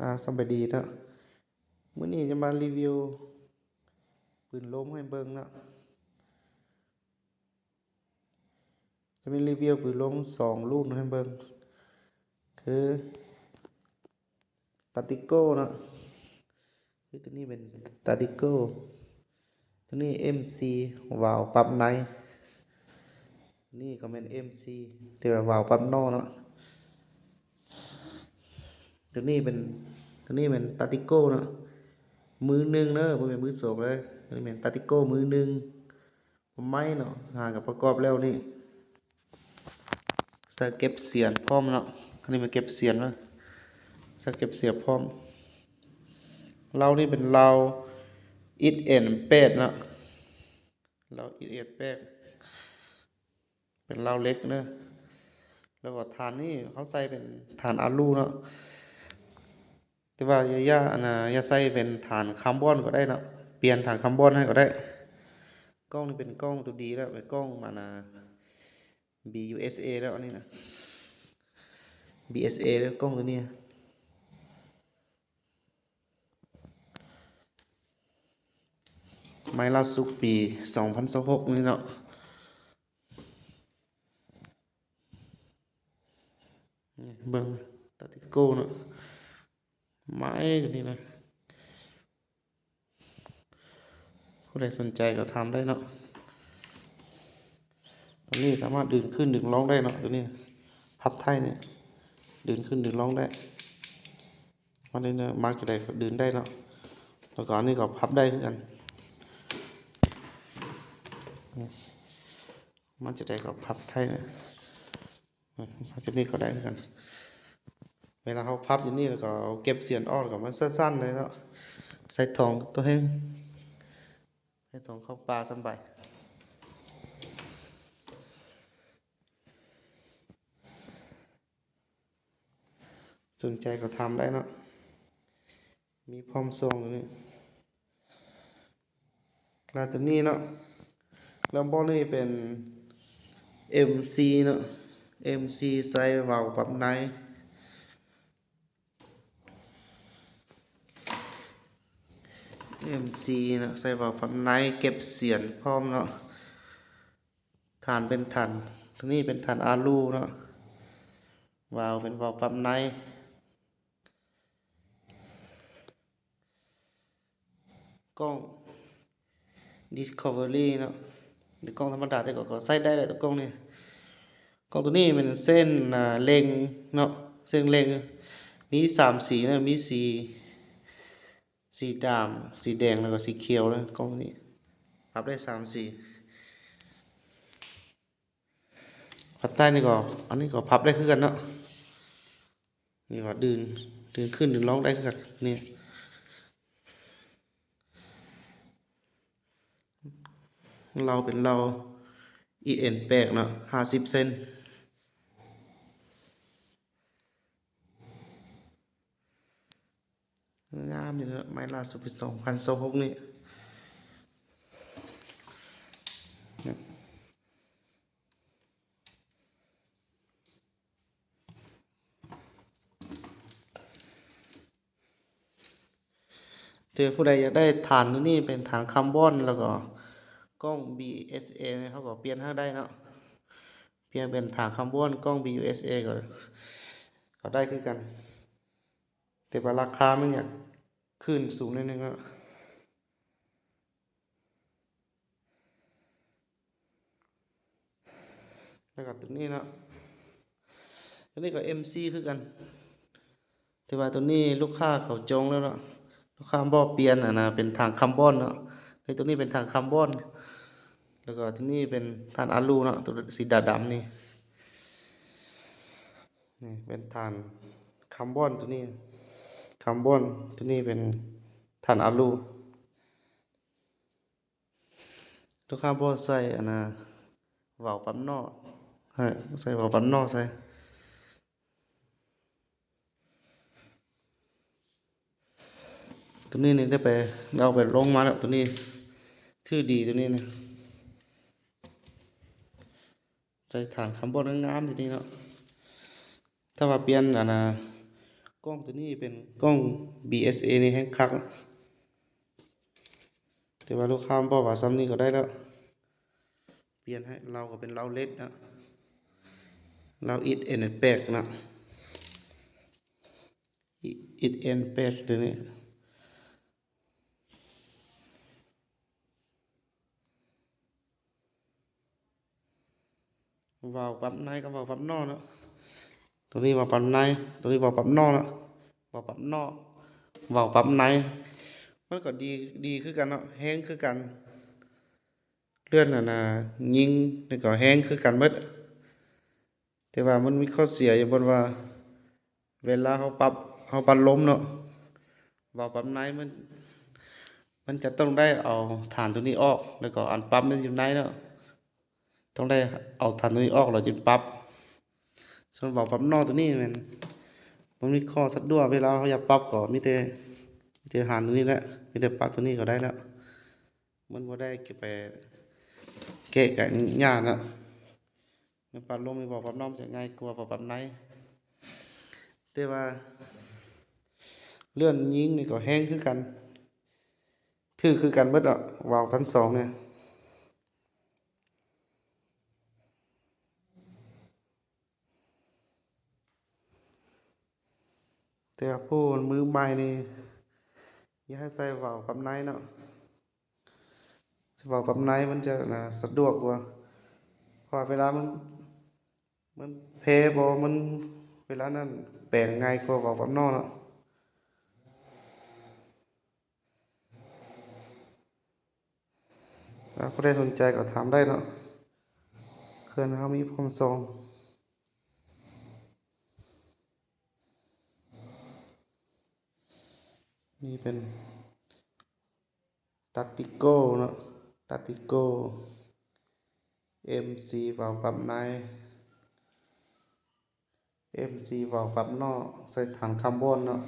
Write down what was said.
ອາ ສະບາຍດີເນາະ. ມື້ນີ້ຈະມາຣີວິວປືນລົມໃຫ້ເບິ່ງເນາະ. ຈະມາຣີວິວປືນລົມສອງລຸ້ນໃຫ້ເບິ່ງ ຄື ຕາຕິໂກ້ເນາະ. ຄືຕົວນີ້ເປັນຕາຕິໂກ້ ຕົວນີ້ເອັມຊີ ວາວປັບໃນ. ນີ້ກໍແມ່ນເອັມຊີ ແຕ່ວ່າວາວປັບນອກເນາະ. ຕົວນີ້ເປັນ ຕົວນີ້ແມ່ນຕາຕິໂກ້ເນາະ ມືໜຶ່ງເດີ ບໍ່ແມ່ນມືສອງເດີ. ຕົວນີ້ແມ່ນຕາຕິໂກ້ມືໜຶ່ງ ໄມ້ເນາະ ຫາກໍປະກອບແລ້ວນີ້ ໃສ່ເກັບສຽນພ້ອມເນາະ. ອັນນີ້ມາເກັບສຽນເນາະ ໃສ່ເກັບສຽນພ້ອມ. ເລົານີ້ເປັນເລົາ ເອັສເອັນແປດເນາະ ເລົາ ເອັສເອັນແປດ ເປັນເລົາເຫຼັກເດີ. ແລ້ວກໍຖານນີ້ເຮົາໃສ່ເປັນຖານອາລູເນາະ ແຕ່ວ່າຢ່າ ຢ່າ ອັນນ່າ ຢ່າໃສ່ເປັນຖານຄາບອນກໍໄດ້ເນາະ ປ່ຽນຖານຄາບອນໃຫ້ກໍໄດ້. ກ້ອງນີ້ເປັນກ້ອງຕົວດີແລ້ວ ເປັນກ້ອງ ອັນນ່າ ບີຢູເອັສເອ ແລ້ວ ອັນນີ້ນະ ບີເອັສເອ ແລ້ວ ກ້ອງຕົວນີ້ ໄມ້ລ່າສຸດປີສອງພັນຊາວຫົກນີ້ເນາະ. ນີ້ເບິ່ງຕາຕິໂກ້ເນາະ ໄມ້ຕົວນີ້ນະ. ຜູ້ໃດສົນໃຈກໍຖາມໄດ້ເນາະ. ຕົວນີ້ສາມາດດຶງຂຶ້ນດຶງລົງໄດ້ເນາະ ຕົວນີ້ ພັບທ້າຍນີ້ ດຶງຂຶ້ນດຶງລົງໄດ້. ມັນນີ້ນະ ມັກຈະໄດ້ກໍດຶງໄດ້ເນາະ ແລ້ວກໍອັນນີ້ກໍພັບໄດ້ຄືກັນ ມັກຈະໄດ້ກໍພັບໄດ້ນະ ພັບຢູ່ນີ້ກໍໄດ້ຄືກັນ. ເວລາເຮົາພັບຢູ່ນີ້ ແລ້ວກໍເອົາເກັບສຽນອອກ ແລ້ວກໍມັນສັ້ນໆ ໄດ້ເນາະ ໃສ່ຖົງໂຕເຮງ ໃສ່ຖົງເຂົ້າປ່າສະບາຍ. ສົນໃຈກໍຖາມໄດ້ເນາະ ມີພ້ອມສົ່ງຢູ່ນີ້. ແລ້ວຕົວນີ້ເນາະ ແລ້ວບ່ອນນີ້ເປັນເອັມຊີເນາະ ເອັມຊີ ໃສ່ວາວປັບໃນ ເອັມຊີເນາະ ໃສ່ວາວປັບໃນ ເກັບສຽນພ້ອມເນາະ. ຖານເປັນຖານ ຕົວນີ້ເປັນຖານອາລູເນາະ ວາວເປັນວາວປັບໃນ. ກ້ອງ ດິສຄັບເວີຣີ ເນາະ ຫຼືກ້ອງທຳມະດາ ແຕ່ກໍ ກໍໃຊ້ໄດ້ແຫຼະ ຕົວກ້ອງນີ້. ກ້ອງຕົວນີ້ແມ່ນເສັ້ນ ອ່າ ເລັງເນາະ ເສັ້ນເລັງ ມີສາມສີເນາະ ມີສີ ສີດຳ ສີແດງ ແລ້ວກໍສີຂຽວເນາະ. ກ້ອງນີ້ປັບໄດ້ສາມສີ. ພັບໃຕ້ນີ້ກໍ ອັນນີ້ກໍພັບໄດ້ຄືກັນເນາະ. ນີ້ກໍດຶງ ດຶງຂຶ້ນດຶງລົງໄດ້ຄືກັນນີ້. ເລົາເປັນເລົາ ອີເອັນ ແປດເນາະ ຫ້າສິບເຊັນ. ງາມຢູ່ເນາະ ໄມ້ລ່າສຸດປີສອງພັນຊາວຫົກນີ້. ແຕ່ຜູ້ໃດຢາກໄດ້ຖານຕົວນີ້ເປັນຖານຄາບອນ ແລ້ວກໍກ້ອງ ບີເອັສເອ ເຮົາກໍປ່ຽນໃຫ້ໄດ້ເນາະ. ປ່ຽນເປັນຖານຄາບອນ ກ້ອງ ບີຢູເອັສເອ ກໍ ກໍໄດ້ຄືກັນ. ແຕ່ວ່າລາຄາມັນຢາກຂຶ້ນສູງໜ້ອຍໜຶ່ງເນາະ. ແລ້ວກໍຕົວນີ້ເນາະ ຕົວນີ້ກໍເອັມຊີຄືກັນ ແຕ່ວ່າຕົວນີ້ລູກຄ້າເຂົາຈົ່ງແລ້ວເນາະ. ລູກຄ້າບໍ່ປ່ຽນ ອັນນ່າ ເປັນຖັງຄາບອນເນາະ. ແຕ່ຕົວນີ້ເປັນຖັງຄາບອນ ແລ້ວກໍຕົວນີ້ເປັນຖັງອາລູເນາະ ຕົວສີດຳໆນີ້. ນີ້ເປັນຖັງຄາບອນ ຕົວນີ້ຄາບອນ ຕົວນີ້ເປັນຖັງອາລູ. ລູກຄ້າບໍ່ໃສ່ອັນນ່າ ວາວປັບນອກໃຫ້ ໃສ່ວາວປັບນອກໃສ່. ຕົວນີ້ນີ້ໄດ້ໄປ ໄດ້ເອົາໄປລົງມາແລ້ວ ຕົວນີ້ຖືກດີ ຕົວນີ້ນະ. ໃສ່ຖານຄາບອນງາມໆ ຢູ່ນີ້ເນາະ. ຖ້າວ່າປ່ຽນອັນນ່າ ກ້ອງໂຕນີ້ເປັນກ້ອງ ບີເອສເອ ນີ້ແຮງຄັກ ແຕ່ວ່າລູກຄ້າບອກວ່າຊ່ຳນີ້ກໍໄດ້ແລ້ວ ປ່ຽນໃຫ້ເລົາກໍເປັນເລົາເລັດນະ ເລົາອິດເອັນແປດນະ ອິດເອັນແປດໂຕນີ້ ວາວປັບໃນກັບວາວປັບນອກເນາະ ໂຕນີ້ວາວປັບໃນ ໂຕນີ້ວາວປັບນອກເນາະ ວາວປັບນອກ ວາວປັບໃນ ມັນກໍດີ ດີຄືກັນເນາະ ແຮງຄືກັນ ເລື່ອນອັນນ່າຍິງນີ້ກໍແຮງຄືກັນໝົດ ແຕ່ວ່າມັນມີຂໍ້ເສຍຢູ່ບ່ອນວ່າ ເວລາເຮົາປັບ ເຮົາປັດລົມເນາະ ວາວປັບໃນມັນ ມັນຈະຕ້ອງໄດ້ເອົາຖານໂຕນີ້ອອກ ແລ້ວກໍອັນປັບມັນຢູ່ໃນເນາະ ຕ້ອງໄດ້ເອົາຖານໂຕນີ້ອອກແລ້ວຈຶ່ງປັບ ສ່ວນວາວປັບນອກໂຕນີ້ແມ່ນ ມັນມີຂໍ້ສະດວກ ເວລາເຮົາຢາກປັບກໍມີແຕ່ ມີແຕ່ຫັນໂຕນີ້ແຫຼະ ມີແຕ່ປັບໂຕນີ້ກໍໄດ້ແລ້ວ ມັນບໍ່ໄດ້ໄປແກະກະຍາກນະ ແມ່ນປັບລົມນີ້ ວາວປັບນອກຈະງ່າຍກວ່າວາວປັບໃນ ແຕ່ວ່າເລື່ອນຍິງນີ້ກໍແຮງຄືກັນ ຖືກຄືກັນໝົດເນາະ ວາວທັງສອງນີ້ ແຕ່ວ່າຜູ້ມືໃໝ່ນີ້ ຢາກໃຫ້ໃສ່ວາວປັບໃນເນາະ ວາວປັບໃນມັນຈະ ນະ ສະດວກກວ່າ ເພາະວ່າເວລາມັນ ມັນແພ້ບໍ່ ມັນ ເວລານັ້ນແປງງ່າຍກວ່າວາວປັບນອກເນາະ ຖ້າຜູ້ໃດສົນໃຈກໍຖາມໄດ້ເນາະ ເຄື່ອນເຮົາມີພ້ອມສົ່ງ ນີ້ເປັນ ຕາຕິໂກເນາະ ຕາຕິໂກ ເອັມສີ່ ວາວປັບໃນ ເອັມສີ່ ວາວປັບນອກ ໃສ່ຖັງຄາບອນເນາະ